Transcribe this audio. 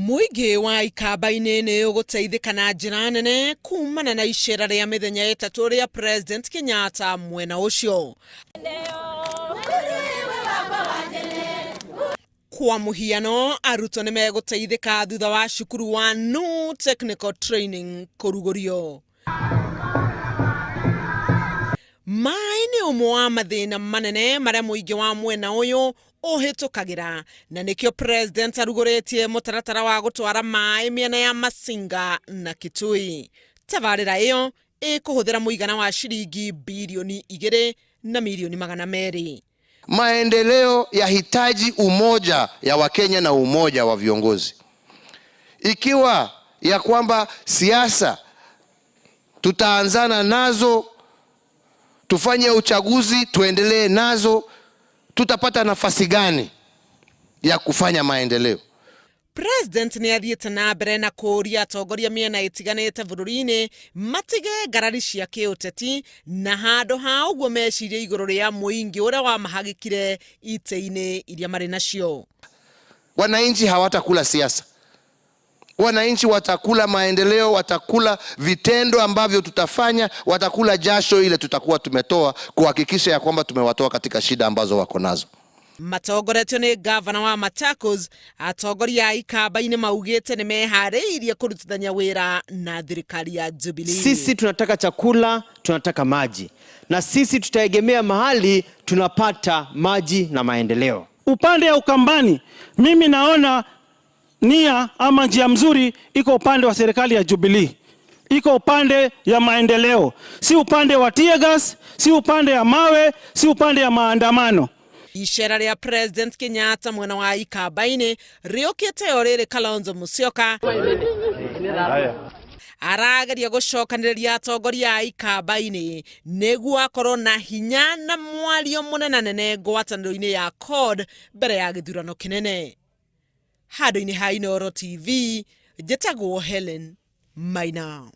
Mũingĩ wa Ikamba-inĩ nĩ ũgũteithĩka na njĩra nene kumana na icera rĩa mĩthenya ĩtatũ rĩa President Kenyatta mwena ũcio. Kwa mũhiano, arutwo nĩ megũteithĩka thutha wa cukuru wa Nu Technical Training kũrugũrio. Maĩ nĩ ũmwe wa mathĩna manene marĩa mũingĩ wa mwena ũyũ ũhĩtũkagĩra na nĩkĩo president arugũrĩtie mũtaratara wa gũtwara maĩ mĩena ya Masinga na Kitui. Tabarĩra ĩyo ĩkũhũthĩra mũigana wa ciringi birioni igĩrĩ na mirioni 200. Maendeleo yahitaji umoja ya Wakenya na umoja wa viongozi. Ikiwa ya kwamba siasa tutaanzana nazo, tufanye uchaguzi, tuendelee nazo, tutapata nafasi gani ya kufanya maendeleo? President nĩ athiĩte na mbere na kũũria atongoria mĩena ĩtiganĩte bũrũri-inĩ matige ngarari cia kĩũteti na handũ ha ũguo mecirie igũrũ rĩa mũingĩ ũrĩa wamahagĩkire itĩ-inĩ iria marĩ nacio. Wananchi hawatakula siasa, wananchi watakula maendeleo, watakula vitendo ambavyo tutafanya, watakula jasho ile tutakuwa tumetoa kuhakikisha ya kwamba tumewatoa katika shida ambazo wako nazo. Matongoretio nĩ ngavana wa Machakos, atongoria a Ikamba-inĩ maugĩte nĩ meharĩirie kũrutithania wĩra na thirikari ya Jubilee. Sisi tunataka chakula, tunataka maji, na sisi tutaegemea mahali tunapata maji na maendeleo. Upande ya Ukambani, mimi naona nia ama njia mzuri iko upande wa serikali ya Jubilee, iko upande ya maendeleo, si upande wa tear gas, si upande ya mawe, si upande ya maandamano. Icera rĩa President Kenyatta mwena wa Ikamba-inĩ rĩũkĩte o rĩrĩ Kalonzo Musyoka arageria gũcokanĩrĩria atongoria a Ikamba-inĩ nĩguo akorwo na hinya na mwario mũnenanene ngwatanĩro-inĩ ya CORD mbere ya gĩthurano kĩnene. Handũ-inĩ ha Inooro TV, njĩtagwo Helen Maina.